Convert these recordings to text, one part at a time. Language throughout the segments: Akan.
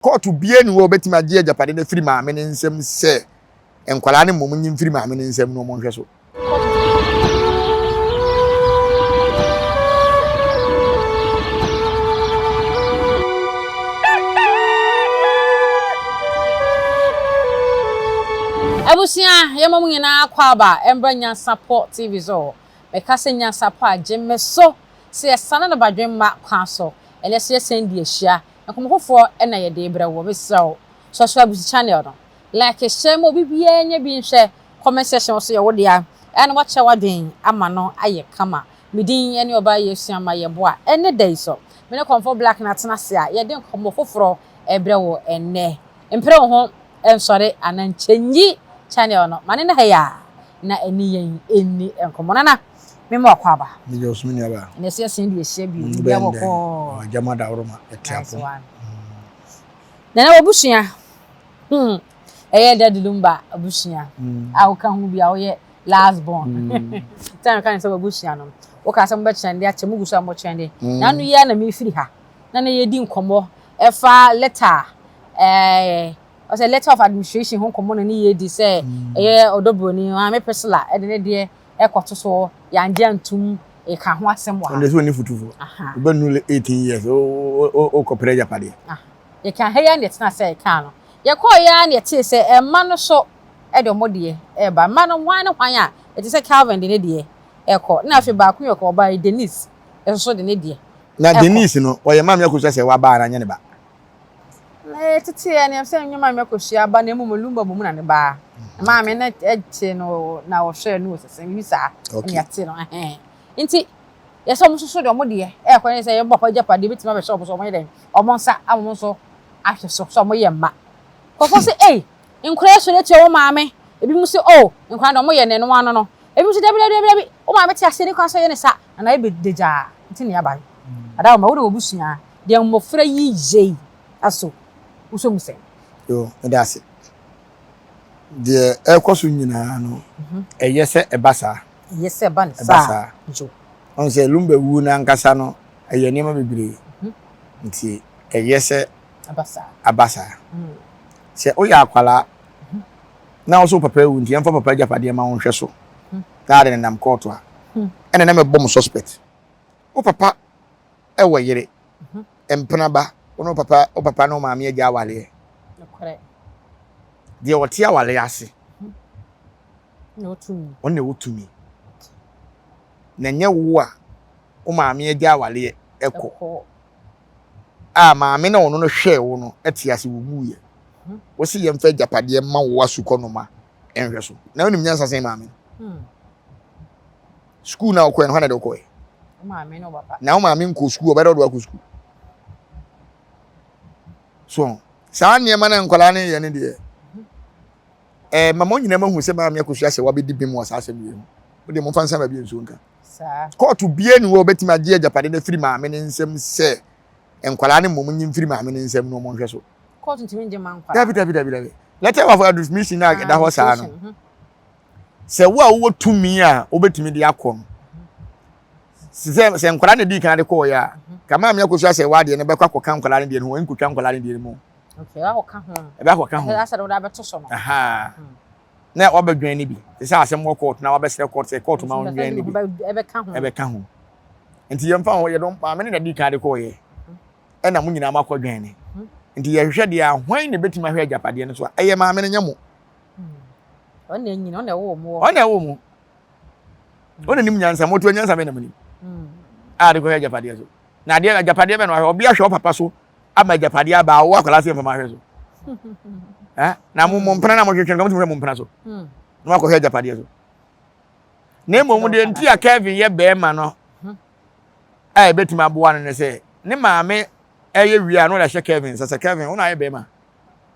Kɔɔto biara nni hɔ a wɔbɛtumi agye agyapade no afiri maame no nsam sɛ nkwadaa no mmom nye mfiri maame no nsam na wɔnhwɛ so. Abusua, yɛma mo nyinaa akwaaba mbra Nyansapɔ TV so. Meka sɛ Nyansapɔ a, gye me so sɛ yɛsane no badwemma kwan so. Ɛnɛ so yɛsan di ahyia Nkɔmmɔ foforɔ na yɛde rebrɛ woɔ. Mesrɛ wo subscribe to channel no, like, share ma obi biara nya bi nhwɛ. Comment section nso yɛ wo dea na woakyerɛ w'adwene ama no ayɛ kama. Me din ne Ɔbaa Yesu Ama Yɛboa. Ɛnnɛ da yi so, me ne Kɔmfɔ Black na atena ase a yɛde nkɔmmɔ foforɔ rebrɛ wo ɛnnɛ. Mpere wo ho nsɔre anaa nkyɛnyi channel no ma ne nna ha yi ara na ɛne yɛn nni nkɔmmɔ. Nana, me ma wakɔ aba. Meyɛ ɔsom nuabaa. Ɛnɛ sɛ yɛsen de ahyia bio. Biribi abɔ kɔɔ. Agya mu adaworoma ɛte Nice one. Nana w'abusua hmm ɛyɛ Daddy Lumba abusua a woka ho bi a woyɛ last born. Sɛ meka ne sɛ w'abusua no woka sɛ mobɛkyerɛ de akyɛ mugu so a mokyerɛ de. Na ano yi ara na mefiri ha na na yɛdi nkɔmmɔ ɛfa letter ɛɛ ɔsɛ letter of administration ho nkɔmmɔ na ne yɛdi sɛ ɛyɛ ɔdɔ buroni maame Priscilla ɛde ne deɛ ɛkɔto so yɛangye antum yɛka ho asɛm wɔ ha. Ɔno sɛ ɔni futufoɔ. Wobɛnu 18 years wokɔpere agyapadeɛ. Yɛka ha yi ara na yɛtena sɛ yɛkaa no. Yɛkɔɔ yi ara na yɛtee sɛ mma no so de wɔn deɛ ɛreba. Mma no hwan ne hwan a ɛte sɛ Calvin de ne deɛ ɛkɔ. Na afei baako yɛ ɔkɔ ɔbaa yi Denise nso so de ne deɛ Na Denise no ɔyɛ maame Akosua sɛ waba anaa nyɛ ne ba? Na yɛteteeɛ no sɛ nyɛ maame Akosua ba na mmom Lumba mmom na ne ba. Na maame no te no na ɔhwɛɛ no wɔ sɛsɛn biribi saa ɛna yɛate no ɛhɛn. Nti yɛsɛ wɔn nso so deɛ wɔn deɛ ɛrekɔ ne sɛ yɛn papa agyapadeɛ bɛtumi abɛhyɛ wɔn so wɔn yɛ dɛn wɔn nsa ama wɔn nso ahwɛ so sɛ wɔn yɛ mma. Nkurɔfoɔ sɛ ei nkwadaa yi sɔre atia wɔn maame ebinom sɛ oh nkwadaa no deɛ wɔn yɛ no ɛno ano no ebinom sɛ dabi dabi dabi dabi wo maame te aseɛ ne kwan sɛ ɔyɛ ne saa na na ayɛ dagyaa nti na yɛaba yi. Adaworoma wo ne w'abusua Deɛ mmɔfra yi yɛ yi aso wosɔ mu sɛn? Yo, meda ase. Deɛ ɛrekɔ so nyinaa no, ɛyɛ sɛ ɛba saa. Ɛyɛ sɛ ɛba no saa. Ɛba saa. Yo. Ɔn sɛ Lumba wuo no ankasa no, ɛyɛ nneɛma bebree. Nti ɛyɛ sɛ aba saa. Aba saa. Sɛ woyɛ akwadaa na wo so wo papa awu nti yɛmfa papa agyapadeɛ ma wo nhwɛ so na ade nenam kɔɔto a, ɛna na mɛbɔ mo suspect. Wo papa wɔ yere, mpena ba, wo ne wo papa, wo papa ne wo maame agya awaleɛ. Deɛ ɔte awaleɛ ase, ɔno na ɛwɔ tumi. Na ɛnyɛ wo a wo maame agya awaleɛ ɛkɔ a maame na ɔno no hwɛɛ wo no ɛte ase wo wuiɛ. Wo se yɛmfa agyapadeɛ ma wo asukɔnoma nhwɛ so. Na wonim nyansa sɛn maame no. Sukuu na wokɔɛ no hwan na de wokɔɛ? Na wo maame nkɔ sukuu ɔbɛdɛ ɔde wakɔ sukuu. So saa nneɛma na nkwadaa no yɛ no deɛ ɛɛ mama nyinaa mahu sɛ maame akosua sɛ wabɛdi bem wɔ saa asɛm yi ho. Wo deɛ momfa nsa baabi nsuo nka. Kɔɔto bie ni hɔ ɔbɛtumi agye agyapade no afiri maame no nsam sɛ nkwadaa no mmom nye mfiri maame no nsam na wɔn nhwɛ so. Kɔɔto ntumi ngye ma nkwadaa. Dabi dabi dabi dabi. Letter of admission na ɛda hɔ saa no. Mhm. Sɛ wo a wowɔ tumi a wobɛtumi de akɔ no, sɛ sɛ nkwadaa na di kan de kɔɔ yɛ a, ka maame akɔsu asɛ w'adeɛ no bɛkɔ akɔka nkwadaa no deɛ no ho, nkotwa nkwadaa no deɛ no mu. Okay, ɛbɛakɔka ho. Ɛbɛakɔka ho. Asɛ de wode abɛto so no. Aha. Hmm. Na wabɛdwɛn no bi. Te sɛ asɛm wɔ court na wabɛsrɛ court sɛ court ma wɔndwɛn no bi. Ɛbɛka ho. Ɛbɛka ho. Nti yɛmfa ho yɛdɔm maame no na di kan de kɔɔ yɛ. Ɛna mo nyinaa moakɔdwɛn ne. Hmm. Nti yɛhwehwɛ deɛ a hwan na ɛbɛtumi ahwɛ agyapadeɛ no so a ɛyɛ maame no nyɛ mo. Ɔno na ɛnyini, ɔno na ɛwɔ mu. Ɔno na ɛwɔ mu. Ɔno na nim nyansa, mo to nyansa bɛ na mo nim. A de kɔhwɛ agyapadeɛ so. Na adeɛ agyapadeɛ bɛ na wahwɛ, ɔbea hwɛ ɔpapa so ama agyapadeɛ aba awo akwadaa se mfama ahwɛ so. Eh? Na mo mo mpena na mo hwehwɛ no, mo tumi hwɛ mo mpena so. Na wakɔhwɛ agyapadeɛ so. Na mmom deɛ nti a Kevin yɛ bɛrima no a ɛbɛtumi aboa no ne sɛ ne maame ɛyɛ wie a na ɔde ahyɛ Kevin nsa sɛ Kevin wo na ayɛ bɛrima.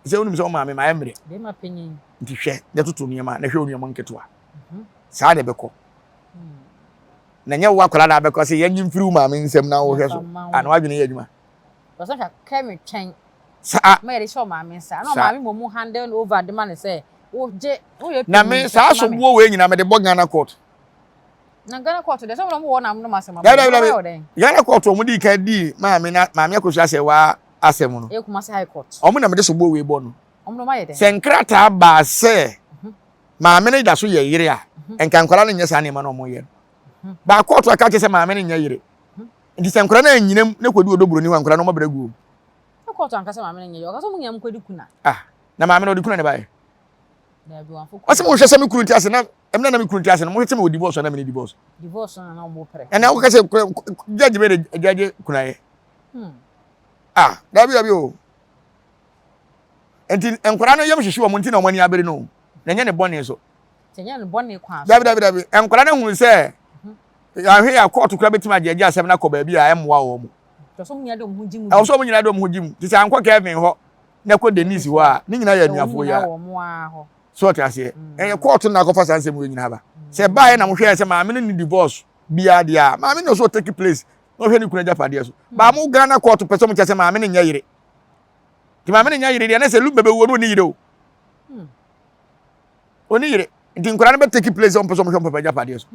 Sɛ wonim sɛ wo maame mayɛ mmerɛ. Bɛrima panyin. Nti hwɛ na toto nneɛma na hwɛ wo nneɛma nketewa. Mhm. Saa na ɛbɛkɔ. Hmm. Na nyɛ wo akwadaa na abɛkɔ sɛ yɛnye mfiri wo maame nsam na wohwɛ so. A na wadwene yɛ adwuma. Wɔsɛ hwɛ kɛ twɛn. Saa. Ma yɛde hyɛ ɔmaame nsa. Na ɔmaame mmom mu handle over de ma no sɛ wogye woyɛ panyin. Na me saa soboɔ wei nyinaa mede bɔ Ghana court. Na Ghana court deɛ sɛ wɔn wɔ nam nom asɛm aba. Dabi dabi. Ghana court wɔn di kan di maame na maame akosua sɛ waa. asɛm no. Ɛyɛ Kumasi High Court. Wɔn na mede soboɔ wei bɔ no. Wɔn na wɔayɛ dɛn? Sɛ nkrataa baa sɛ maame no da so yɛ yere a, nka nkwadaa no nyɛ saa nneɛma no wɔyɛ no. Baa kɔɔto aka kyerɛ sɛ maame no nyɛ yere. Nti sɛ nkwadaa no anyina mu na kɔdi ɔdɔ buroni hɔ a, nkwadaa no wɔabrɛ gu. Sɛ kɔɔto anka sɛ maame no nyɛ yere, ɔka sɛ wɔn nyinaa nkɔdi kuna. Ah, na maame no ɔde kuna ne baeɛ. Ɔsɛ mohwɛ sɛ me kunu nte ase na ɛmina na me kunu nte ase no mohwɛ sɛ mewɔ divorce na mene divorce. Divorce na na wɔn pere. Ɛna woka sɛ judge bɛ de judge kunaeɛ. Ah, dabi dabi o. Nti nkwadaa no yam hyehye wɔn nti na wɔn ani abere no. Na ɛnyɛ ne bɔne so. Ɛnyɛ ne bɔne kwan so. Dabi dabi dabi. Nkwadaa no hunu sɛ ahwɛ yɛ kɔɔto kura bɛtumi agye agye asɛm no akɔ baabi a ɛmmoa wɔn. Ɛwɔ sɛ wɔn nyinaa de wɔn ho gye mu. Ɛwɔ sɛ wɔn nyinaa de wɔn ho gye mu. Te sɛ ankɔ Kevin hɔ na ɛkɔ Denise hɔ a, ne nyinaa yɛ anuafoɔ yi a. So ɔte aseɛ. Ɛyɛ kɔɔto na akɔfa saa nsɛm wei nyinaa ba. Sɛ ɛbaeɛ na mohwɛɛ sɛ maame no ne divorce biara deɛ a, maame no so take place na ɔhwɛ ne kunu agyapadeɛ so. Baa mo Ghana kɔɔto pɛ sɛ mo kyɛ sɛ maame no nyɛ yere. Nti maame no nyɛ yere deɛ na sɛ Lumba bɛwuo no ɔni yere o. Ɔni yere. Nti nkwadaa no bɛ take place sɛ ɔmpɛ sɛ ɔmhwɛ ɔmpapa agyapadeɛ so.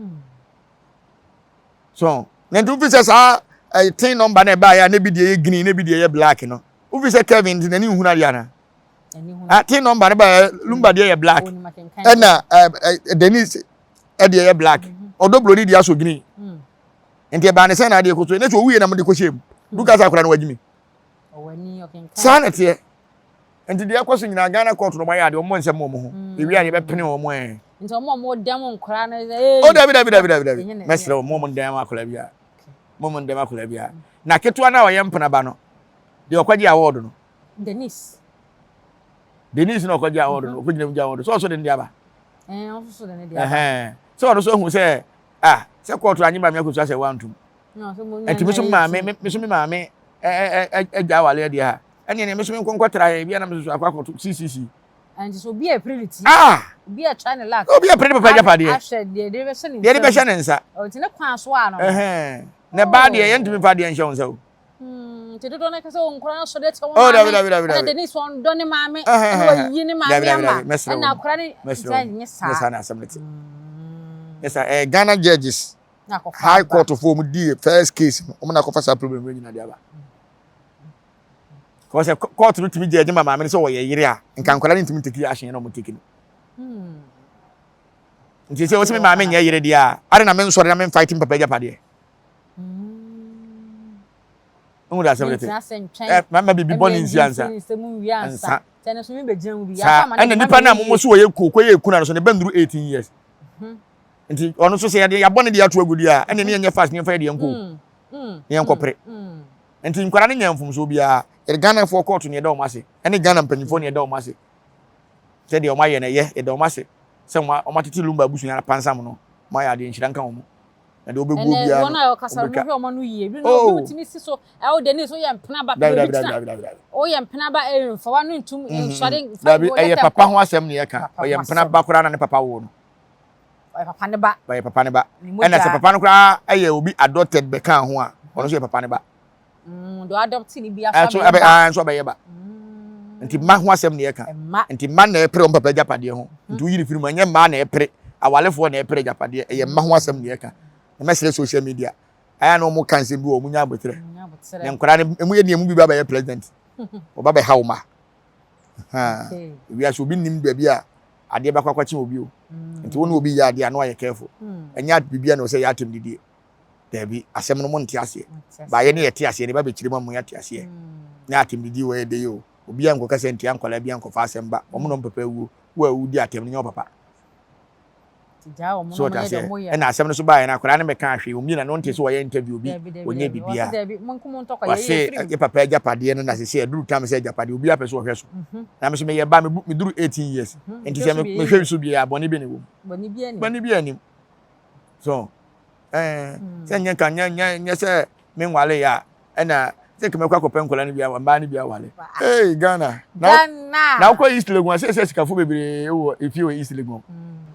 So na nti wofi sɛ saa ɛyɛ ten number na ɛbaeɛ a na ebi deɛ yɛ green na ebi deɛ yɛ black no. Wofi sɛ Kevin nti n'ani nhunu adeɛ anaa? Ah, ten number no baeɛ Lumba deɛ yɛ black ɛna ɛɛ Denise ɛdeɛ yɛ black. Ɔdɔ buroni deɛ asɔ green. Nti ɛbaa ne sɛ na adeɛ kɔ so ne sɛ owuiɛ na mode kɔhyɛ mu. Duka sɛ akora no wagyimi. Saa na ɛteɛ. Nti deɛ ɛkɔ so nyinaa Ghana court no wɔayɛ adeɛ wɔn nsɛm wɔn ho. Ewie a yɛbɛpene wɔn ɛ. Nti wɔn a wɔn dɛm nkora no ee. O dabi dabi dabi dabi dabi. Mɛsrɛ wɔn wɔn dɛm akora bi a. Wɔn dɛm akora bi a. Na ketewa no a ɔyɛ mpena ba no deɛ ɔkɔgye award no. Denise. Denise na ɔkɔgye award no ɔkɔgyina mu gye award so ɔso de ne de aba. Ɛɛ ɔso so de ne de aba. Sɛ ɔno so ehu sɛ ah sɛ kɔɔto anyi maame akosua sɛ wantum. Nti me so maame me so me maame ɛgya awale deɛ ha ɛne ɛne me so me nkɔnkɔ tra yɛ bia na me so akɔ akɔto ccc. Nti so obi a ɛpere ne ti. Ah! Obi a try ne luck. Obi a ɛpere ne papa agyapadeɛ. Ahwɛ deɛ de bɛhyɛ ne nsa. Deɛ de bɛhyɛ ne nsa. Nti ne kwan so a no. Ɛhɛn. Na ɛbaa deɛ yɛntumi mfa adeɛ nhyɛ wo nsa o. Nti dodoɔ no kasa wɔn nkora no sɔre atia wɔn maame. Oh dabi dabi dabi dabi. Ɛna Denise wɔn dɔ ne maame. Ɛna wɔyi ne maame ama. Ɛna akora ne nti nyɛ saa. Nyɛ saa na asɛm no te. Nyɛ saa ɛɛ Ghana judges. High court fo wɔn di first case no wɔn na akɔfa saa problem wei nyinaa de aba. Kɔ sɛ court no tumi judge ma maame no sɛ wɔyɛ yere a nka nkwadaa no ntumi take action na wɔn take no. Nti sɛ wɔsɛ me maame nyɛ yere deɛ a ade na me nsɔre na me fight me papa agyapadeɛ. Wohu de asɛm no te. Mama biribi bɔ ne nsi ansa. Nsa. Saa ɛna nipa no a momo so wɔyɛ kuo kɔyɛ ekuna no so ne ba nnuru 18 years. Nti ɔno nso sɛ yɛde yɛabɔ ne deɛ ato agu deɛ a ɛne ne yɛnyɛ fast ne yɛmfa yɛ deɛ nkɔ ne yɛnkɔpere. Nti nkwadaa no nyɛ mfomsoɔ biara. Yɛde Ghanafoɔ kɔɔto ne yɛda wɔn ase ɛne Ghana mpanyinfoɔ ne yɛda wɔn ase sɛ deɛ wɔn ayɛ no ɛyɛ yɛda wɔn ase sɛ wɔn atete Lumba abusua apansam no wɔn ayɛ adeɛ nhyira nka wɔn. Na deɛ wobɛguo biara no, wɔn a wɔkasa no mohwɛ wɔn ano yie. Bi no obi wotumi si so, ɛwɔ Denise woyɛ mpena ba, dabi dabi dabi dabi dabi. Woyɛ mpena ba ɛyɛ nfa wa no ntum nsɔre nfa. Dabi ɛyɛ papa ho asɛm na yɛka. Ɔyɛ mpena ba koraa na ne papa woo no. Ɔyɛ papa ne ba. Ɔyɛ papa ne ba. Ɛna sɛ papa no koraa ɛyɛ obi adopted bɛka ho a, ɔno nso yɛ papa ne ba. Do adopt ne bi aso abɛyɛ ba. Nso abɛyɛ ba. Nti mma ho asɛm na yɛka. Nti mma na ɛpere wɔn papa agyapadeɛ ho. Nti woyi ne firi mu ɛnyɛ mmaa na ɛpere awalefoɔ na ɛpere agyapadeɛ ɛyɛ mma ho asɛm na yɛka. Na mɛsrɛ social media ayɛ na wɔn ka nsɛm bi wɔ wɔn nya abotrɛ. Na nkwadaa no emu yɛ nea emu bi ba bɛyɛ president. Ɔba bɛha wo ma. Wiase obi nim baabi a adeɛ bɛkɔ akɔkye obi o. Nti wo ne obi yɛ adeɛ a na wayɛ careful. Ɛnyɛ biribi a na ɔsɛ yɛ atem didie. Daabi, asɛm no monte aseɛ. Baayɛ ne yɛte aseɛ ne ba bɛkyerɛ mu ama yɛate aseɛ. Na atɛmdidie wɔ yɛ dɛ yi o. Obiara nkɔka sɛ ntia nkwadaa bi ankɔfa asɛm ba. Wɔn na wɔn papa awuo. Wo a wodi atɛm no nyɛ wo papa. So ɔte aseɛ. Ɛna asɛm no so baayɛ no akwadaa no mɛka ahwee. Wɔn nyina no nte sɛ wɔyɛ interview bi. Wɔnyɛ biribiara. Wɔse yɛ papa agyapadeɛ no na sese aduru tam sɛ agyapadeɛ obiara pɛ sɛ ɔhwɛ so. Na me so meyɛ ba meduru 18 years. Nti sɛ mehwɛ so bi a bɔne bi ne wɔ mu. Bɔne bi anim. So ɛɛ sɛ nyɛ nka nyɛ nyɛ nyɛ sɛ me nwale yɛ a ɛna sɛ nka mɛkɔ akɔpɛ nkɔla no bi awa mmaa no bi awale. Ee Ghana. Ghana. Na wokɔ East Legon sɛ sɛ sikafo bebree wɔ efie wɔ East Legon.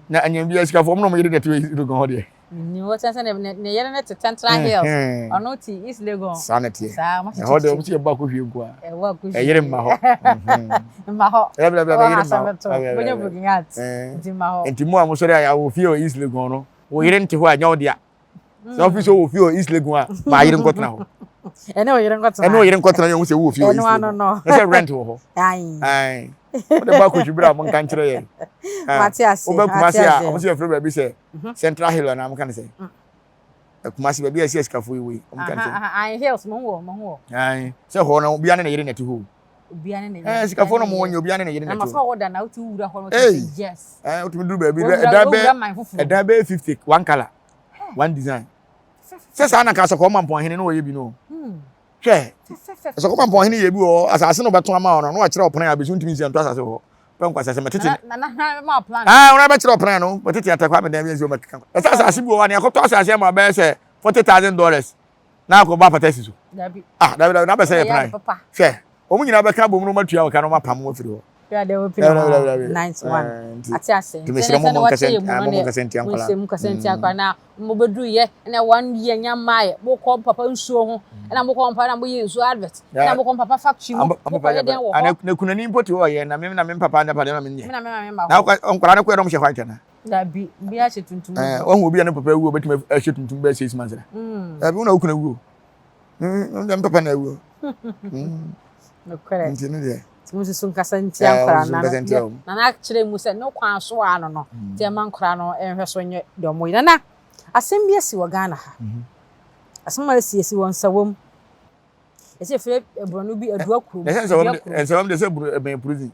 Na anyam bi sikafo wɔn na wɔn yere na ɛte wɔ East Legon hɔ deɛ. Ni wɔ sɛ sɛ ne ne yere ne te Central Hills. Ɔno te East Legon. Saa na teɛ. Saa wɔn hyehyɛ. Ɛhɔ deɛ wɔn si ɛbɔ akɔhwie nko a. Ɛbɔ akɔhwie. Ɛyere mma hɔ. Mma hɔ. Ɛbɛ ɛbɛ ɛyere mma hɔ. Bɛnyɛ broken heart. Nti mma hɔ. Nti mu a mo sɔre a yɛ wɔ fie wɔ East Legon no. Wo yere nte hɔ a ɛnyɛ wo dea. Sɛ ɔfi sɛ wɔ fie wɔ East Legon a, ma yere nkɔtena hɔ. Ɛne wo yere nkɔtena. Ɛne wo yere nkɔtena yɛn ho sɛ wowɔ fie wɔ Ɛno East ano Legon. no. Na sɛ rent wɔ hɔ. Ae. Ae. Wode ba akɔtwi berɛ a mo nka nkyerɛ yɛn. Mate ase. Wobɛ Mate Kumasi a, ase. wɔn sɛ yɛfrɛ baabi sɛ Central Hill anaa wɔn ka ne sɛ. Kumasi baabi a ɛsi asikafoɔ yi wɔ yi. Wɔn ka ne Aha, sɛ. aha, ae, hills, mo ho wɔ, mo ho wɔ. Ae. Sɛ hɔ no, obiara ne ne yere na ɛte hɔ o. Obiara ne ne yere. Ɛɛ sikafoɔ no mo wɔn nyɛ obiara ne ne yere na Na ɛte ma hɔ. fa wɔ da na wotu wura hɔ no Ei. wotu yes. Ɛɛ wotumi duru baabi Wowura ɛdan wowura bɛyɛ man foforɔ. ɛdan bɛyɛ 50 one colour one design. Sɛ saa na nka asɔkɔɔ ma mpɔnhene na wɔyɛ bi no. Hwɛ asɔkɔɔ ma mpɔnhene yɛ bi wɔ hɔ asase na ɔbɛto ama wɔn no na wakyerɛ ɔpran a bɛsi ntumi nsi nto asase wɔ hɔ. Pɛ nkwa asase mɛtete. Na na na ma plan. Ah wɔn abɛkyerɛ ɔpran no mɛtete atakwa mɛdan bi nsi wɔn mɛkeka. Ɛsɛ asase bi wɔ hɔ a nea akɔtɔ asase ama bɛyɛ sɛ $40,000 na akɔbɔ apata si so. Dabi. Ah dabi dabi na abɛsɛ yɛ Ɛyɛ plan. papa. Hwɛ wɔn nyinaa bɛka abom na wɔn atua wɔn ka na wɔn apam wɔn afiri hɔ. Yeah, they will Dabi dabi dabi dabi. Nice one. Ɛɛ, nti Ate ase. nti mesrɛ mo mo nkasa mo mo nkasa ntia nkwadaa. Mo nkasa ntia nkwadaa na mo bɛduru yɛ ɛna one year nya mmaa yɛ mo kɔ papa nsuo ho ɛna mo kɔ papa na mo yɛ nsuo advert ɛna mo kɔ papa factory mu mo kɔ yɛ dɛn wɔ hɔ. Na kunani mpo te hɔ yɛ na me na me papa anya papa na me nyɛ. Me na me maame ma Na hɔ. nkwadaa no kɔ yɛ dɔm hyɛ white ana. Dabi bi ahyɛ tuntum. Ɛɛ wɔn obi a ne papa awu obetumi ahyɛ tuntum bɛyɛ 6 months na. Dabi wɔn na okunu awu o. Me papa na awu o. Nokorɛ. Nti no deɛ. Nti mo nso nkasa ntia Ɛɛ, nkwadaa mo nso na nkasa ntia wɔn. na na akyerɛ mu sɛ ne kwan so ano no nti ɛma nkwadaa no nhwɛ so nyɛ deɛ ɔmo yɛ. Nana asɛm bi asi wɔ Ghana ha. Asɛm a asi asi wɔ Nsawam. Yɛsɛ efiri borɔno bi Adua kurom. Na sɛ Adua kurom. Nsawam de sɛ buru ɛbɛn prison.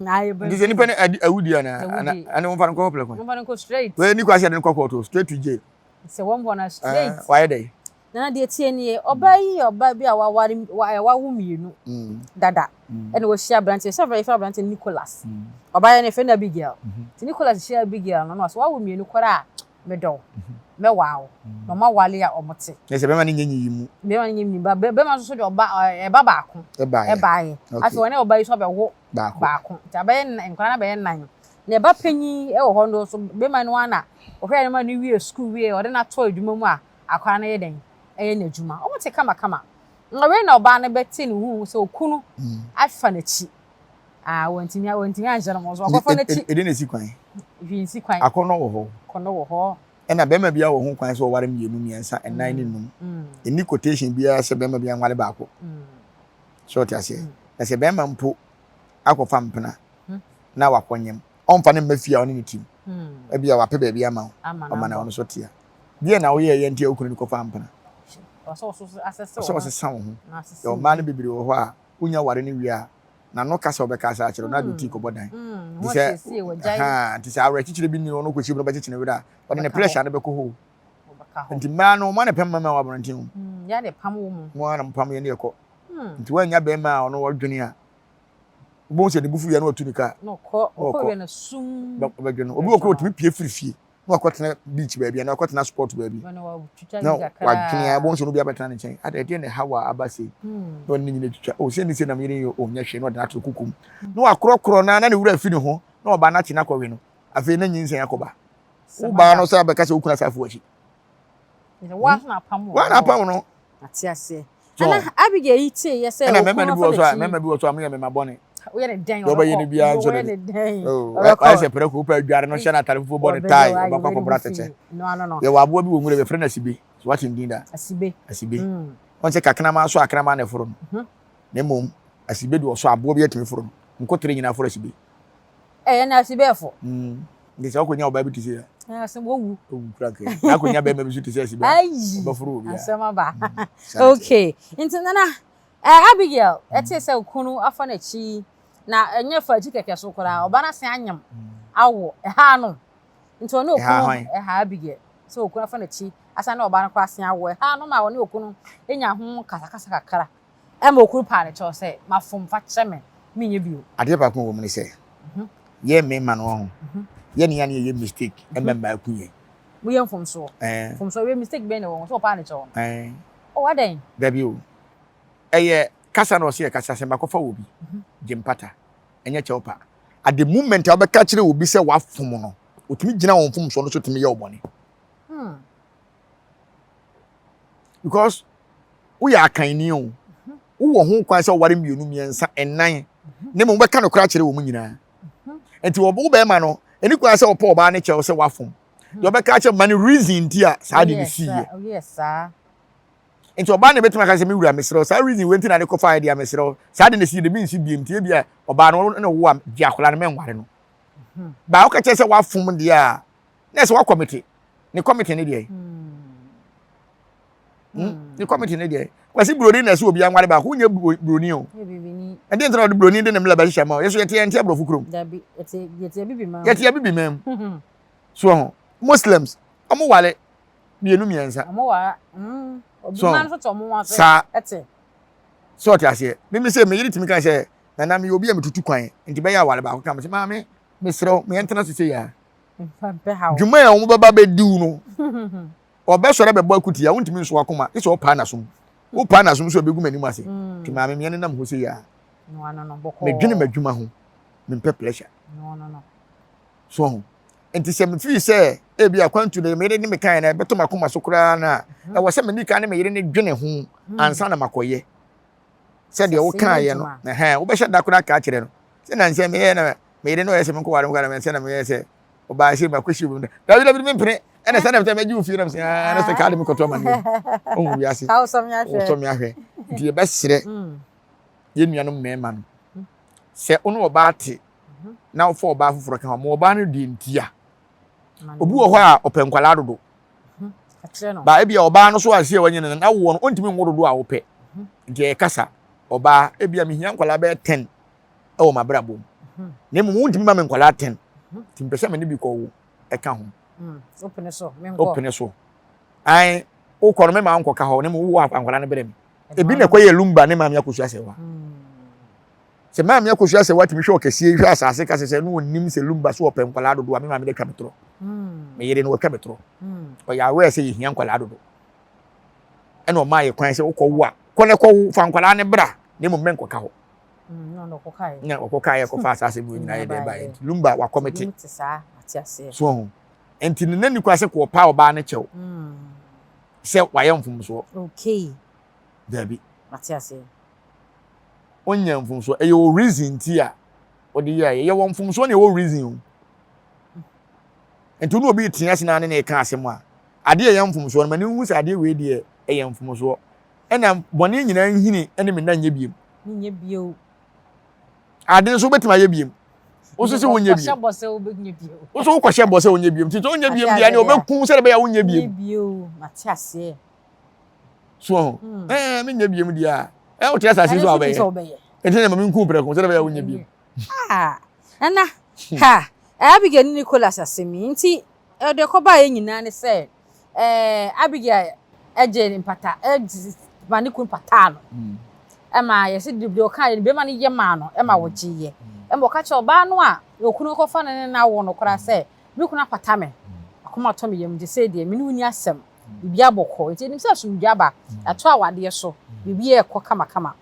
Na ayɛ bɛn. Nti sɛ nipa no adi awudi ana ana Awudi. ana wɔn fa no nkɔ hɔ prɛko. Wɔmfa no nkɔ straight. Wei ni kwasi ade no kɔ court straight to jail. Nsawam hɔ na straight. Ɛɛ wayɛ dɛ. Nana deɛ tie nie ɔbaa yi yɛ ɔbaa bi a waware wa wawo mmienu dada ɛna wahyia aberanteɛ sɛ yɛfrɛ aberanteɛ Nicholas ɔbaa yɛ no yɛfrɛ no Abigail nti Nicholas hyia Abigail no na ɔsɛ wawo mmienu koraa a medɔ wo mɛwaa wo na ɔmo awale a ɔmo te. Na sɛ bɛrima no nyɛ nyiyi mu. Bɛrima no nyɛ nyiyi ba bɛrima nso so de ɔba ɛba baako Ɛbaeɛ. ɛbaeɛ Okay. afei ɔne ɔbaa yi nso abɛwo Baako. baako nti abɛyɛ nkwadaa no abɛyɛ nnan na ɛba panyin ɛwɔ hɔ no nso bɛrima no ara na ɔhwɛ no ma no wie sukuu wie ɔde no ato adwuma mu a akwadaa no yɛ dɛn ɛyɛ n'adwuma ɔmo te kamakama na wei na ɔbaa no bɛte ne ho sɛ okunu afa n'akyi aa wɔntumi anhyɛ no mo so ɔkɔfa n'akyi. Ɛde na esi kwan. Hwee nsi kwan. Akɔnɔ wɔ hɔ. Akɔnɔ wɔ hɔ. Ɛna bɛrima bi wɔ ho kwan sɛ ɔware mmienu mmiɛnsa ɛnan ne num. Ɛni quotation biara sɛ bɛrima bi anware baako. Sɛ ɔte aseɛ. Na sɛ bɛrima mpo akɔfa mpena na wakɔnyam ɔmfa ne mma fie a ɔne ne tim. Ebi a wapɛ baabi ama wo. Ɔma na ɔno so tea. Deɛ na woyɛ yɛ nti a wokunu no kɔfa mpena. Ɔsɛ ɔsesa wo ho. Yɛ ɔmaa no bebree wɔ hɔ a wonya ware no wie a n'ano kasa ɔbɛka asa akyerɛ na de ti kɔbɔ dan. Nti sɛ nti sɛ awerɛkyekyere bi ni ɔno kɔsi mu no bɛkyekyere ne werɛ a ɔde ne pressure no bɛkɔ hɔ. Nti mmaa no ɔmo na pɛm mmarima wɔ abɔnten o. Yɛ na pam wɔ mu. Mo ara na mo pam yɛ ne yɛkɔ. Nti wɔanya bɛrima a ɔno ɔdwene a wobɛhu sɛ ne bufu yɛ na watu ne kaa. Na ɔkɔ ɔkɔ wɛ na sum. Ɔbɛdwene obi wɔ koro otumi pie firi fie na wakɔtena beach baabi anaa wakɔtena sport baabi na wadwene a wobɛhu sɛ no bi abɛtena ne nkyɛn ada ɛdeɛ na ɛha wɔ aba sei na ɔne ne nyina twitwa o sɛ ne sɛ nam yere yɛ ɔnyɛ hwee na ɔde no ato kukum na wakorɔkorɔ na na ne wura afi ne ho na ɔba no akye no akɔwe no afei na nyinsɛn akɔba wo baa no sɛ abɛka sɛ wokunu asafo akyi Wa na apam no. Ate aseɛ. Ɛna Abigail yi tee yɛ sɛ ɛna mmarima no bi wɔ so a mmarima bi wɔ so a moyɛ mmarima bɔne. Woyɛ ne dɛn? Deɛ ɔbɛyɛ no biara nso de. Wayɛ sɛ prɛko wopɛ adware no hyɛ no atare fufuo bɔ ne tae ɔbɛkɔ akɔboro atɛkyɛ. Yɛwɔ aboa bi wɔ nwura yɛfrɛ no asibe. So wate ne din da? Asibe. Asibe. Wɔn sɛ kakrama so akraman na ɛforo no. Na mmom asibe de ɔsɔ aboa bi atumi foro no. Nkotere nyinaa foro asibe. Ɛyɛ na asibe ɛfo. Nti sɛ wokɔnya ɔbaa bi te sɛ asɛm wɔwu. Owu kura kɛ. Na akɔnya bɛrima bi so te sɛ asibe. Ayi. Ɔbɛforo obi a. Asɛm aba. Okay. Nti nana Abigail ɛte sɛ okunu afa n'akyi na ɛnyɛ fa akyi kɛkɛ so koraa ɔba no ase anyam awo ɛha no. Nti ɔne okunu ɛha Abigail sɛ okunu afa n'akyi asan ne ɔba no koraa ase awo ɛha no ma ɔne okunu enya ho kasakasa kakra. Ɛma okunu paa ne kyɛw sɛ mafom fa kyɛ me menyɛ bio. Adeɛ baako wɔ mu ne sɛ yɛ mmarima no ho yɛ ne yɛ ne yɛ mistake ɛma mmaa ku yɛn. Moyɛ mfomsoɔ. Mfomsoɔ yɛ mistake bɛn na ɛwɔ ho sɛ ɔpaa ne kyɛw no. Oh adɛn? Dabi o. Ɛyɛ kasa na ɔsɛ yɛ kasa sɛ makɔfa wɔ bi gye mpata ɛnyɛ kyɛw pa. At the moment a wobɛka kyerɛ obi sɛ wafom no, otumi gyina wɔn mfomsoɔ no so tumi yɛ wo bɔne. Because woyɛ akanni o, wowɔ ho kwan sɛ woware mmienu, mmiɛnsa, nnan, na mmom wobɛka nokorɛ akyerɛ wɔn nyinaa. Nti wo bɛrima no, ɛni kwan sɛ ɔpɔ ɔbaa ne kyɛw sɛ wafom. Deɛ ɔbɛka akyerɛ ma no reason nti a saa de ne siiɛ. Nti ɔbaa na ebetumi aka sɛ me wura mesrɛ wo saa reason wei nti na de kɔfa ayɛ deɛ mesrɛ wo saa de na esi de bi nsi biem nti ebi a ɔbaa no na wo a gye akwadaa no mɛnware no. Mhm. Baa woka kyerɛ sɛ wafom deɛ a na ɛsɛ wakɔmete ne kɔmete ne deɛ. Hmm. Ne kɔmete ne deɛ. Kwasi buroni na ɛsɛ obi anware baako wonyɛ buroni o. Ɛdeɛ nti na ɔde buroni de ne mmla bɛhyehyɛ ma o. Yɛso yɛte yɛnte aborɔfo kurom. Yɛte abibi man mu. So ho Muslims ɔmo ware mmienu mmiɛnsa. Ɔmo ware. Mm. So saa sɛ ɔte aseɛ. Mimi sɛ me yere tumi ka sɛ nana meyɛ obi a metutu kwan nti bɛyɛ aware baako ka me sɛ maame mesrɛ wo meyɛntena sese yɛ a. Dwuma a wɔn bɛba bɛdiw no ɔbɛsɔre bɛbɔ akutia wontumi nso akoma gye sɛ ɔpaa n'asom wopaa n'asom so ɛbɛgu m'anim ase mm. nti maame meɛ nenam hɔ sɛ yɛ a medwene m'adwuma ho mempɛ pleasure so ho nti sɛ mefii sɛ ebi akwantu no meyere ne me kan na ɛbɛtɔ m'akoma so koraa no a mm-hmm. ɛwɔ sɛ medi kan ne meyere ne dwene ho mm. ansa na makɔyɛ sɛdeɛ wokaeɛ no wobɛhyɛ da koraa ka kyerɛ no sɛ nansɛ meyɛ na meyere no ɔyɛ sɛ menkɔware mu kora na meyɛ sɛ ɔbaa sɛ makɔhyia mu dabi dabi mempene ɛna sɛ na mɛgye wo fie nam sɛ na sɛ kaa de mekɔtɔ amaneɛ ɔhu wiase wosɔ me ahwɛ nti yɛbɛserɛ mm. yɛn nuanom mmarima no sɛ wo ne ɔbaa te mhm. na wofa ɔbaa foforɔ ka ho ma ɔbaa no deɛ ntia obi wɔ hɔ a ɔpɛ nkwalaa dodo mhm. ba ebi a ɔbaa no so aseɛ wanyɛ no na woɔ no ɔntumi nwo dodo a wopɛ mhm. nti ɛyɛ kasa ɔbaa ebi a mehia nkwalaa bɛyɛ ten wɔ m'abrabɔ mu na mmom wontumi ma me nkwadaa ten nti mpɛ sɛ me ne bi kɔwo ɛka ho hmm, wopene so an wokɔ no mema nkɔka hɔ na mmom wowɔ nkwadaa no brɛ me ebi na ɛkɔyɛ lumba ne maame akosua sɛ wa hmm. sɛ maame akosua sɛ watumi hwɛ ɔkɛseɛ hwɛ asase kase sɛ ne ɔnim sɛ lumba so ɔpɛ nkwadaa dodo a me maame de atwa me torɔ hmm. me yere no wɔtwa me torɔ ɔyɛ aware sɛ yɛhia nkwadaa dodo ɛna ɔmaa yɛ kwan sɛ wokɔ wo a kɔ ne kɔ fa nkwadaa no bra na mmom mɛnkɔka hɔ Mm, na ɔkɔkaeɛ kɔfa asase mu nyinaa yɛ dɛ baeɛ nti lumba wakɔmete so ho nti ne nani kora sɛ kɔɔpa ɔbaa no kyɛw mm. sɛ wayɛ mfomsoɔ daabi ɔnyɛ mfomsoɔ ɛyɛ wɔ reason nti a ɔde yɛ ɛyɛ wɔ mfomsoɔ na ɛwɔ reason o nti wo ne obi tena ase na ne na ɛka asɛm a adeɛ ɛyɛ mfomsoɔ no ma ne hu sɛ adeɛ wei deɛ ɛyɛ mfomsoɔ ɛna bɔne nyinaa nhini ne me nna nyɛ biem. Menyɛ bio. Ade nso wobɛtumi ayɛ biem. Wo nso sɛ wonyɛ biem. Wo nso wokɔhyɛ bɔ sɛ wonyɛ biem. Nti sɛ wonyɛ biem deɛ ne wɔbɛku sɛ ɛbɛyɛ wonyɛ biem. Bio, mate aseɛ. So ho. Hmm. Ɛɛ menyɛ biem deɛ a. Ɛɛ wote asase so a wobɛyɛ. Ɛnti na ma menku prɛko sɛ ɛbɛyɛ wonyɛ biem. Ah, nana, ha, Abigail ne Nicholas asɛm yi nti ɛde kɔbaeɛ nyinaa ne sɛ Ɛɛ, Abigail gyee mpata, ma ne kunu pataa no. Ɛma yɛsɛ deɛ ɔkaeɛ no, bɛrima no yɛ maa no, ɛma wɔgyeeɛ. Ɛma ɔka kyerɛ ɔbaa no a okunu kɔfa no ne no awo no koraa sɛ, me kunu apata me, akoma atɔ me yam, nti sei deɛ me ne wo nni asɛm, biribiara bɔkɔɔ. Nti yɛnim sɛ asomdwoeɛ aba, yɛato awadeɛ so, biribiara rekɔ kamakama.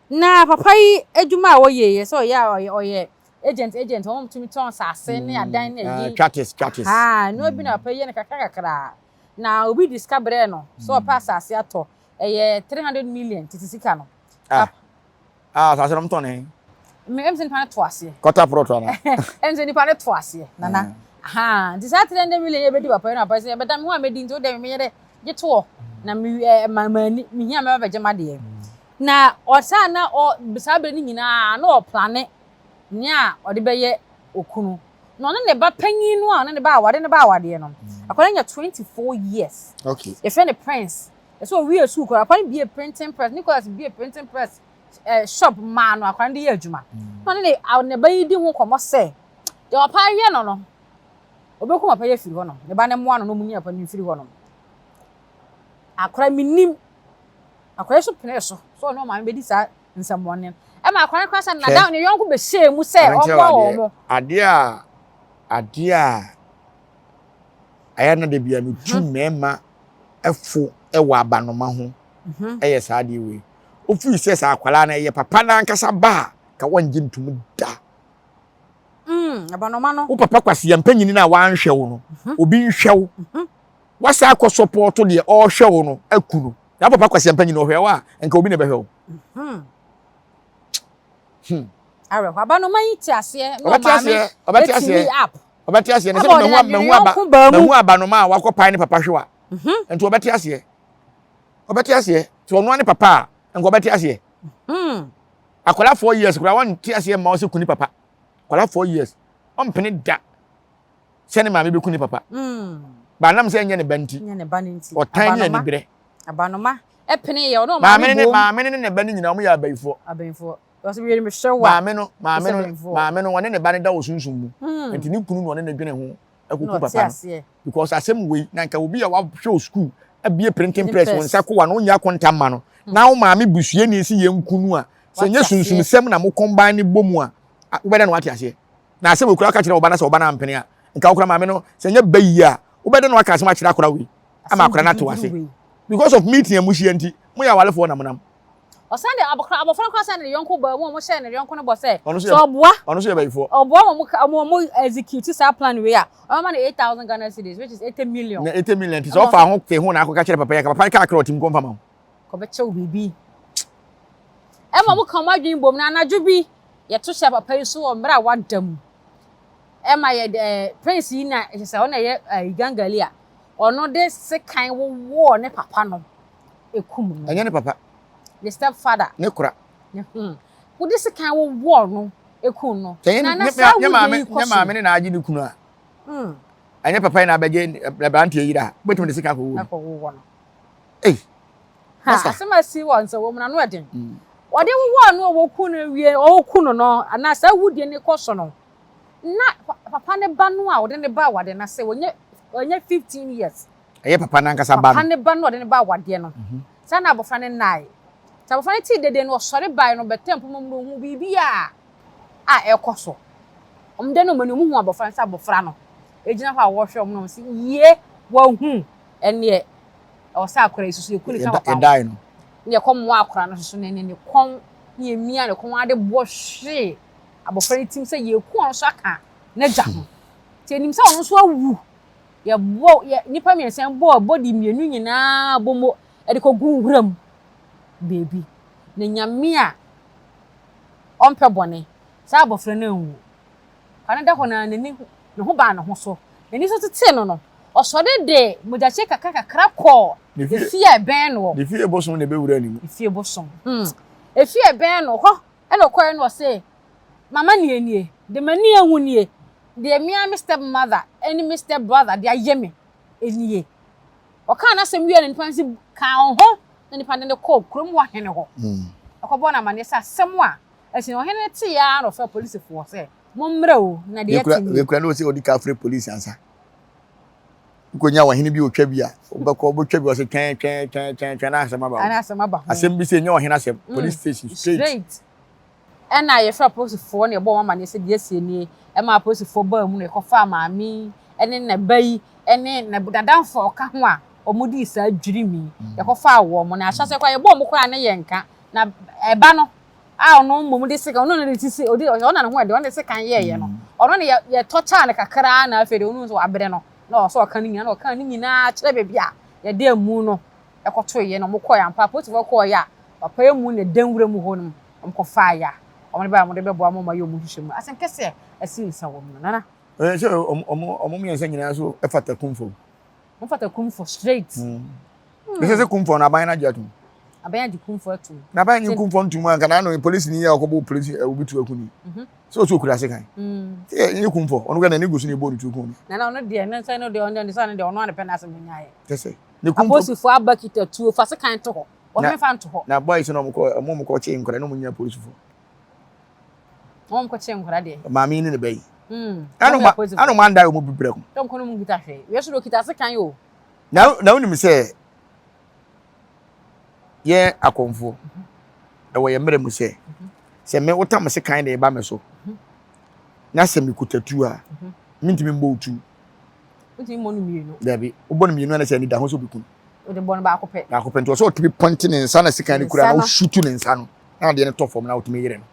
Na papa yi adwuma a ɔyɛ yi, sɛ ɔyɛ ɔyɛ agent agent wɔn tumi tɔn asase ne adan ne ayi. Tratis tratis. Haa nneɛma bi na papa yi yɛ no kakra kakra. Na obi de sika brɛɛ no sɛ ɔpɛ asase atɔ ɛyɛ 300 million tete sika no. Ah ah asase no tɔn ne. Me ɛm sɛ nipa no to aseɛ. Kɔta prɔto ana. Ɛm sɛ nipa no to aseɛ nana. Ahaa nti saa 300 million yɛ bɛdi papa yi na papa yi sɛ ɛbɛda me ho a mɛdi nti wo deɛ menyɛ dɛ gye toɔ na me ɛɛ ma ma ni mehia mɛba bɛgye m'adeɛ. Na ɔsaa na ɔ saa bere no nyinaa na ɔplane nea ɔde bɛyɛ okunu. Na ɔne ne ba panyin no a ɔne ne ba aware ne ba awadeɛ no, akwadaa no nya 24 years. Okay. Yɛfrɛ no Prince. Ɛsɛ owie sukuu koraa, akwadaa no bie printing press, Nicholas bie printing press eh, shop maa no akwadaa no de yɛ adwuma. Na ɔne ne, ne ba yi di ho nkɔmmɔ sɛ, deɛ ɔpa yɛ no no, ɔbɛkum papa yi afiri hɔ nom. Ne ba no mmoa no na ɔmu nyi papa no mfiri hɔ nom. Akwadaa menim Akwadaa yi nso penee so sɛ ɔne ɔmaame bɛdi saa nsɛmmɔne no. Ɛma akwadaa no koraa sɛ nada ne yɔnko bɛhyɛɛ mu sɛ ɔmmoa wɔn. Adeɛ a adeɛ a ɛyɛ na da bia metu mhm. mmarima fo wɔ abanoma ho mhm. ɛyɛ saa adeɛ wei. Ofiri sɛ saa akwadaa no ɛyɛ papa no ankasa ba a ka wɔngye ntom da. Mm, abanoma no. Wo papa kwasi yɛn mpanyini no a wanhwɛ wo no, mhm. obi nhwɛ wo. Wasa akɔ sɔpɔɔto deɛ ɔrehwɛ wo no aku no. Na papa Kwasi Ampa nyina ɔhwɛ wo a, nka obi na ɛbɛhwɛ wo. Hmm. hmm. Awerɛhɔ. Abanoma yi te aseɛ na ɔmaame ɛtumi up. Ɔbɛte aseɛ na sɛ mahu aba mahu abanoma a wakɔ pae ne papa hwewa. Mhm. Nti ɔbɛte aseɛ. Ɔbɛte aseɛ. Sɛ ɔno ne papa a, nka ɔbɛte aseɛ. Akwadaa 4 years koraa wɔnte aseɛ mma ɔsɛ ku ne papa. Akwadaa 4 years ɔmpene da sɛ ne maame bɛku ne papa. Baanam sɛ ɛnyɛ ne ba nti. Nyɛ ne ba ne nti. Ɔtan ne aniberɛ. Abanoma ɛpene yɛ ɔno maame ne maame ne ne ba no nyinaa wɔn yɛ abayifoɔ. Abayifoɔ. Wɔsɛ wie mehwɛ wa. Maame no wɔne ne ba no da wɔ sunsun mu. Nti ne kunu na ɔne ne dwene ho akuku papa no. Because asɛm wei na nka obi a wahwɛ wɔ school abie printing press wɔn nsa kowa no nyɛ akonta mma no. Na wo maame busuani si yɛn kunu a sɛ nyɛ sunsumsɛm na mo combine ne bɔ mu a wobɛdɛ na wate aseɛ. Na asɛm okura ka kyerɛ ɔba na sɛ ɔba no ampene a nka wokura maame no sɛ nyɛ ba yi a wobɛdɛ na waka asɛm akyerɛ akora wei ama akora no ate wase. Because of meeting a mo hyia nti mo yɛ awalefoɔ na mo nam. Ɔsan de abɔfra abɔfra no koraa san de ne yɔnko baa mu a wɔhyɛɛ ne yɔnko no bɔ sɛ sɛ ɔboa ɔno nso yɛ bayifoɔ. Ɔboa ma wɔn wɔn execute saa plan wei a ɔbɛma no 8,000 Ghana cedis, which is 80 million. Na 80 million ti sɛ ɔfa ho te ho na akɔka kyerɛ papa yi ka papa yi kaa kra ɔtim kɔmfa ma ho. Kɔbɛkyɛ wo biribi. Ɛma wɔn ka wɔn adwene bom na anadwo bi yɛto hyɛ papa yi so wɔ mmerɛ a wada mu. Ɛma yɛ ɛɛ prince yi na ɛhyɛ sɛ ɔno na ɛyɛ ɛɛ gangali a ɔno de sekan wowɔɔ ne papa no ekum no. Ɛnyɛ ne papa. Ne step father. Ne kora. Wode sekan wowɔɔ no ekum no. Na na saa wudie yi kɔ so. Nyɛ maame ne na agye ne kunu a. Ɛnyɛ papa yi na abɛgye aberanteɛ yere a wobɛtumi de sekan akɔwɔ no. Akɔwowɔ no. Ei. Ha asɛm a si wɔ nsa wɔ mu na no ɛden. Wɔde wowɔɔ no a wɔku no wie ɔku no anaa saa wudie ne kɔ so no. Na papa ne ba no a wɔde ne ba awade no ase wɔnyɛ 15 years. Ɛyɛ papa n'ankasa ba no. Papa ne ba no ɔde ne ba awadeɛ no. Saa na abɔfra no nnae. Sɛ abɔfra no tee dede no ɔsɔre bae no bɛtɛn mpoma mu no ohun biribi a ɛrekɔ so. Wɔn de no wɔn ani wɔn hu abɔfra no sɛ abɔfra no egyina hɔ a wɔrehwɛ wɔn na wɔn sɛ yie wɔahu ɛneɛ ɛwɔ sɛ akora yi soso yɛku ne ka papa ho. No. Ne yɛkɔ mmoa akora no soso ne ne kɔn ne yɛmia ne kɔn ade boɔ hwee abɔfra no tim sɛ yɛku ɔno nso aka n'agya ho. Nti enim sɛ ɔno nso awu. Yɛbɔ yɛ nnipa mmiɛnsa bɔɔ body mmienu nyinaa bɔ mu de kɔgu nwura mu beebi. Na Nyame a ɔmpɛ bɔne, saa abɔfra no anwu. Kwa no da hɔ no ara n'ani ne ho baa ne ho so. N'ani so tetee no, ɔsɔre de mogyakye kakra kakra kɔɔ efie a ɛbɛn noɔ. Ne fie bosom na ɛbɛwura ne mu. Ne fie bosom. Efie a ɛbɛn no hɔ ɛna ɔkɔɛ no ɔse, mama nie nie, de m'ani ahu nie, deɛ me ara me step mother ɛne me step brother de ayɛ me nie. Ɔkaa n'asɛm wie na nipa no si kaa ho na nipa no de kɔɔ kurom hɔ hene hɔ. Ɛkɔbɔ no amanneɛ sɛ asɛm a ɛsi no ɔhene no tee ara na ɔfrɛ polisifoɔ sɛ mommrɛ o na deɛ ɛte nie. Wekura no sɛ ɔdi ka frɛ polisi ansa. Nkonya ɔhene bi otwa bi a wobɛkɔ wobɛtwa bi ɔsɛ twɛn twɛn twɛn twɛn twɛn na asɛm aba ho. Ana asɛm aba ho. Asɛm bi sɛ nyɛ ɔhene asɛm. Police station straight. Straight. Ɛna yɛfrɛ apolisifoɔ na yɛbɔ wɔn amanneɛ sɛ deɛ asie nie. Ɛma apolisifoɔ baa mu na yɛkɔfaa maame yi ne ne ba yi ne ne n'adamfo a ɔka ho a wɔdii saa dwirim yi. Yɛkɔfaa wɔn na ahyɛaseɛ koraa yɛbɔɔ wɔn koraa ne yɛn nka. Na ɛba no a ɔno mmom de sekan ɔno na de sisi ɔde ɔno na ne ho ɛde ɔno de sekan yɛɛyɛ no ɔno na yɛ yɛtɔkyaa no kakraa na afei de ɔno nso wabrɛ no na ɔsɛ ɔka ne nyinaa na ɔka ne nyinaa kyerɛ baabi a yɛde amu no ɛkɔtoeɛ na wɔkɔɛ ampa apolisifoɔ kɔɔeɛ a papa amu na ɛda nwura mu hɔ nom wɔkɔfaeɛ a wɔde baeɛ a wɔde bɛboa ma wɔayɛ wɔn nhwehwɛmu. Asɛm kɛseɛ asi nsa wɔ mu no nana. Ɛyɛ sɛ ɔmo mmiɛnsa nyinaa so fata kumfo. Wɔn fata kumfo straight. Ɛsɛ sɛ kumfo no aban no agye atum. Aban agye kumfo atum. Na aban nye kumfo ntum anka na ano polisi ni yɛ ɔkɔbɔ polisi obi tu akuni. Sɛ ɔsɛ okura sekan. Sɛ nye kumfo ɔno kora n'ani gu so na ebɔ ne tu kun no. Nana ɔno deɛ ne nsa no deɛ ɔno deɛ ɔno deɛ ɔno anepɛ n'asɛm nyaayɛ. Kɛsɛ. Ne kumfo. Apolisifoɔ aba kita tuo fa sekan to hɔ. Wɔn fa nto hɔ. Na boys no ɔmo kɔ ɔmo kɔ kye nkora na ɔmo nya polisifoɔ. Wɔn kɔ kye nkora deɛ. Maame yi ne ne ba yi. Ɛna ɔmo anda ɔmo bibire ko. Dɔm kɔ no mu nkita hwee. Wei so de okita sekan o. Na wonim sɛ yɛn akɔmfoɔ ɛwɔ yɛn mmerɛ mu sɛ me wotam sekan de ba me so na sɛ mekuta tuo a mentumi mbɔ wo tuo. Wotumi mmɔ no mmienu. Dabi, wobɔ no mmienu a na sɛ ani da ho sɛ obeku no. Wode bɔ no baako pɛ. Baako pɛ nti ɔsɛ ɔtumi pɔnte ne nsa na sekan no kura na ɔsutu ne nsa no na adeɛ no tɔ fam na ɔtumi yere no.